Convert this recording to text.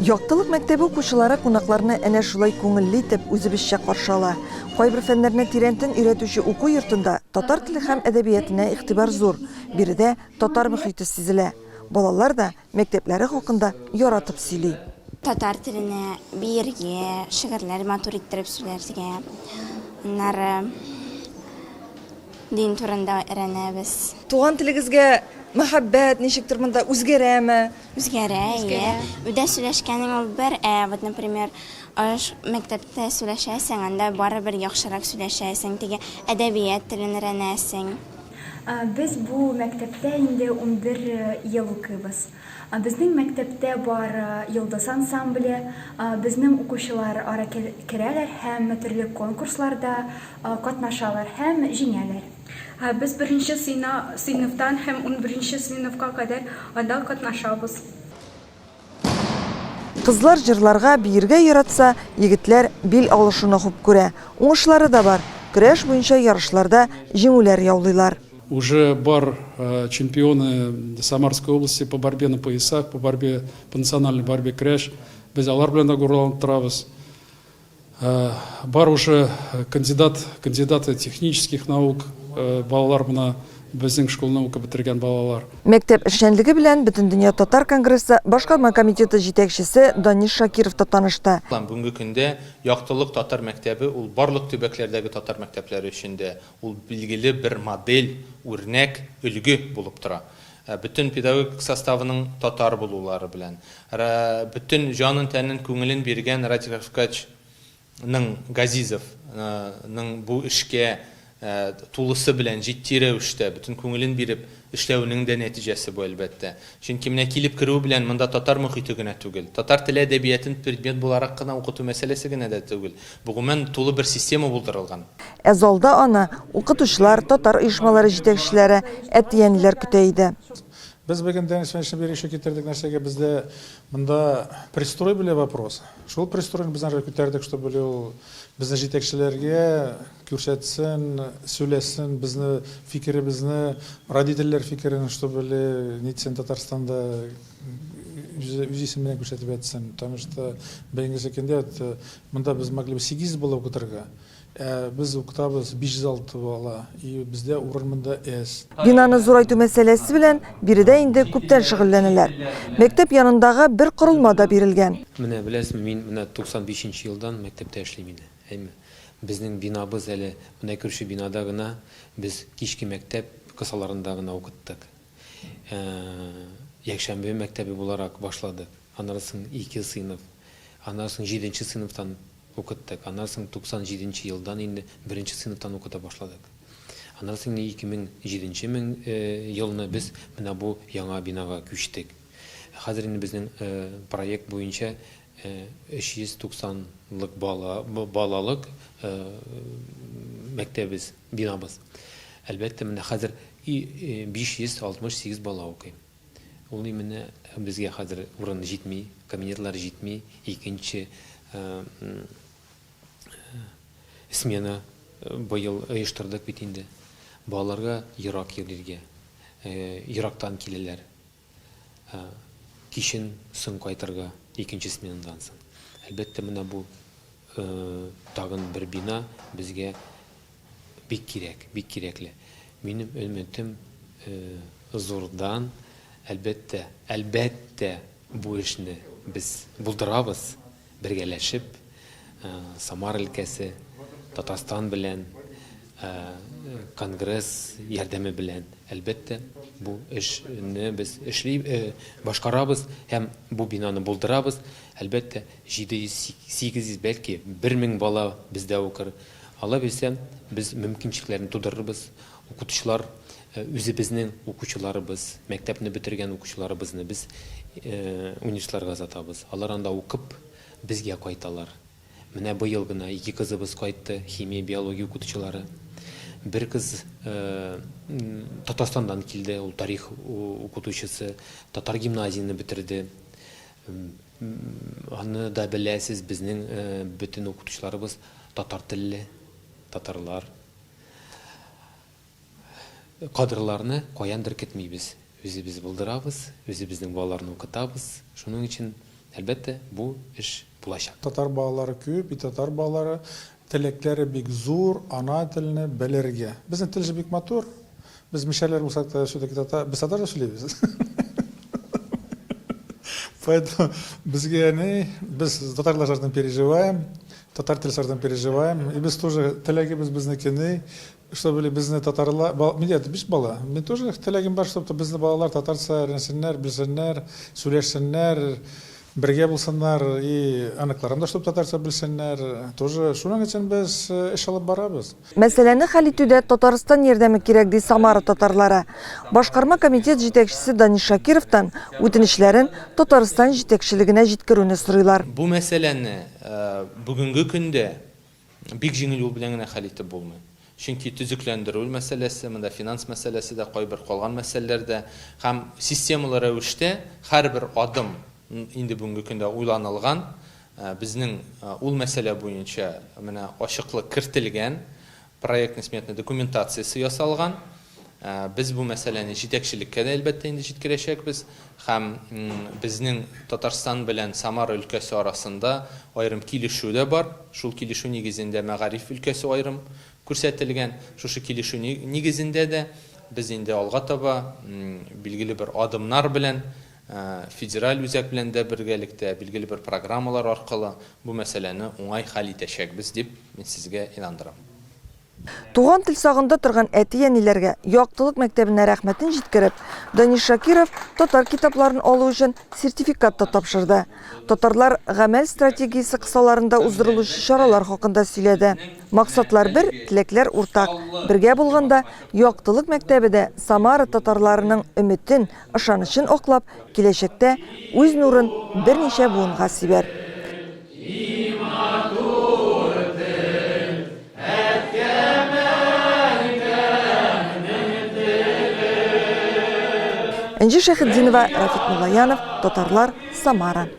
Яктылык мәктәбе укучылары кунакларны әнә шулай күңелле итеп, үзебезчә каршы ала. Кайбер фәннәрне тирәнтен өйрәтүче уку йортында татар теле һәм әдәбиятына игътибар зур. Биредә татар мохите сизелә. Балалар да мәктәпләре хакында яратып сөйли. Татар теленә биергә, шигырьләр матур иттереп сөйләргә, аннары дин турында өйрәнәбез. Туган телегезгә мәхәббәт ничектер монда үзгәрәме? Үзгәрә, әйе. Өйдә сөйләшкәнең ул бер, ә вот, например, аш мәктәптә сөйләшәсең, анда барыбер яхшырак сөйләшәсең, теге әдәбият телен өйрәнәсең. Без бу мәктәптә инде 11 ел укыйбыз. Безнең мәктәптә бар Йолдыз ансамбле, безнең укучылар ара керәләр һәм төрле конкурсларда катнашалар һәм җиңәләр. Без беренче сыйныфтан һәм унберенче сыйныфка кадәр анда катнашабыз. Кызлар җырларга, биергә яратса, егетләр бил алышуны хуп күрә. Уңышлары да бар, көрәш буенча ярышларда җиңүләр яулыйлар. Уже бар чемпионы Самарской области по борьбе на поясах, по борьбе, по национальной борьбе кряш. Без алар белән дә горурланып торабыз. Бар уже кандидат, кандидаты технических наук, балалар менә безнең школны укып бетергән балалар. Мәктәп эшчәнлеге белән Бөтендөнья татар конгрессы башкарма комитеты җитәкчесе Данис Шакиров та танышты. Бүгенге көндә Яктылык татар мәктәбе ул барлык төбәкләрдәге татар мәктәпләре өчен дә ул билгеле бер модель, үрнәк, өлге булып тора. Бөтен педагогик составының татар булулары белән, бөтен җанын-тәнен, күңелен биргән Радик Рафкач ның, Газизов ның бу эшкә тулысы белән, җитди рәвештә, бөтен күңелен биреп эшләвенең дә нәтиҗәсе бу, әлбәттә. Чөнки менә килеп керүе белән монда татар мохите генә түгел, татар теле әдәбиятын предмет буларак кына укыту мәсьәләсе генә дә түгел, бу гомумән тулы бер система булдырылган. Ә залда аны укытучылар, татар оешмалары җитәкчеләре, әти-әниләр көтә иде. Без бүген Денис Ивановичны бер еще китердек нәрсәгә, бездә монда пристрой белә вопрос. Шул пристройны без аңа күтәрдек, чтобы ул безне җитәкчеләргә күрсәтсен, сөйләсен, безне фикеребезне, родительләр фикерен, чтобы нитсен Татарстанда үзе үз исеме белән күрсәтеп әйтсен. Потому что бүгенге көндә монда без могли бы 800 бала укытырга. Ә без укытабыз 506 бала, и бездә урын монда әз. Бинаны зурайту мәсьәләсе белән биредә инде күптән шөгыльләнәләр. Мәктәп янындагы бер корылма да бирелгән. Менә беләсезме, мин менә 95 нче елдан мәктәптә эшлим инде, әйме. Безнең бинабыз әле менә күрше бинада гына, без кичке мәктәп кысаларында гына укыттык. Якшәмбе мәктәбе буларак башладык. Аннары соң ике сыйныф, аннары соң җиденче сыйныфтан укыттык. Аннан соң 97 нче елдан инде беренче сыйныфтан укыта башладык. Аннан соң инде 2007 нче мең елны без менә бу яңа бинага күчтек. Хәзер инде безнең проект буенча 390 лык бала, балалык мәктәбебез, бинабыз. Әлбәттә, менә хәзер 568 бала укый. Ул ни менә безгә хәзер урын җитми, кабинетлар җитми, икенче смена быел оештырдык бит инде. Балаларга ерак йөрергә, ерактан киләләр. Кичен соң кайтырга икенче сменадан соң. Әлбәттә, менә бу тагын бер бина безгә Бик кирәк, бик кирәкле. Минем өметем зурдан, әлбәттә, әлбәттә, бу эшне без булдырабыз, бергәләшеп, Самара өлкәсе, Татарстан белән, Конгресс ярдәме белән, әлбәттә, бу эшне без эшли, башкарабыз һәм бу бинаны булдырабыз. Әлбәттә, 700, 800, бәлки, 1000 бала бездә укыр. Алла бирсә, без мөмкинчелекләрне тудырырбыз. Укытучылар, үзебезнең укучыларыбыз, мәктәпне бетергән укучыларыбызны без университетларга озатабыз. Алар анда укып, безгә кайталар. Менә быел гына ике кызыбыз кайтты, химия, биология укытучылары. Бер кыз Татарстаннан килде, ул тарих укытучысы, татар гимназияне бетерде. Аны да беләсез, безнең бөтен укытучыларыбыз татар телле, татарлар. Кадрларны каяндыр көтмибез. Үзебез булдырабыз, үзебезнең балаларны укытабыз. Шуның өчен Әлбәттә, бу эш булачак. Татар балалары күп, и татар балалары теләкләре бик зур ана телне белергә. Безнең тел же бик матур. Без мишәрләр булсак та, все-таки татар, без татарча сөйлибез. Поэтому безгә ни, без татарлардан переживаем, татар телләрдән переживаем, и без тоже теләгебез безнеке ни, чтобы безне татарлар, миндә биш бала, мин тоже теләгем бар, чтобы безне балалар татарча өйрәнсеннәр, белсеннәр, сөйләшсеннәр, бергә булсыннар, и оныкларым да чтобы татарча белсеннәр, тоже шуның өчен без эш алып барабыз. Мәсьәләне хәл итүдә Татарстан ярдәме кирәк, ди Самара татарлары. Башкарма комитет җитәкчесе Данис Шакировтан үтенечләрен Татарстан җитәкчелегенә җиткерүне сорыйлар. Бу мәсьәләне бүгенге көндә бик җиңел юл белән генә хәл итеп булмый. Чөнки төзекләндерү мәсьәләсе, монда финанс мәсьәләсе дә, кайбер калган мәсьәләләр дә һәм системалы рәвештә һәрбер адым инде бүгенге көндә уйланылган, Безнең ул мәсьәлә буенча менә ачыклык кертелгән, проектно-сметный документациясе ясалган. Без бу мәсьәләне җитәкчелеккә дә, әлбәттә инде, җиткерәчәкбез һәм безнең Татарстан белән Самара өлкәсе арасында аерым килешү дә бар. Шул килешү нигезендә мәгариф өлкәсе аерым күрсәтелгән. Шушы килешү нигезендә дә без инде алга таба билгеле бер адымнар белән Федераль үзәк белән дә бергәлектә, билгеле бер программалар аркылы бу мәсьәләне уңай хәл итәчәкбез, дип мин сезгә инандырам. Туган тел сагында торган әти-әниләргә Яктылык мәктәбенә рәхмәтен җиткереп, Данис Шакиров татар китапларын алу өчен сертификат та тапшырды. Татарлар гамәл стратегиясе кысаларында уздырылучы чаралар хакында сөйләде. Максатлар бер, теләкләр уртак. Бергә булганда, Яктылык мәктәбе дә Самара татарларының өметен, ышанычын аклап, киләчәктә үз нурын берничә буынга сибәр. Энҗе Шәйхетдинова, Рафик Муллаянов, Татарлар, Самара.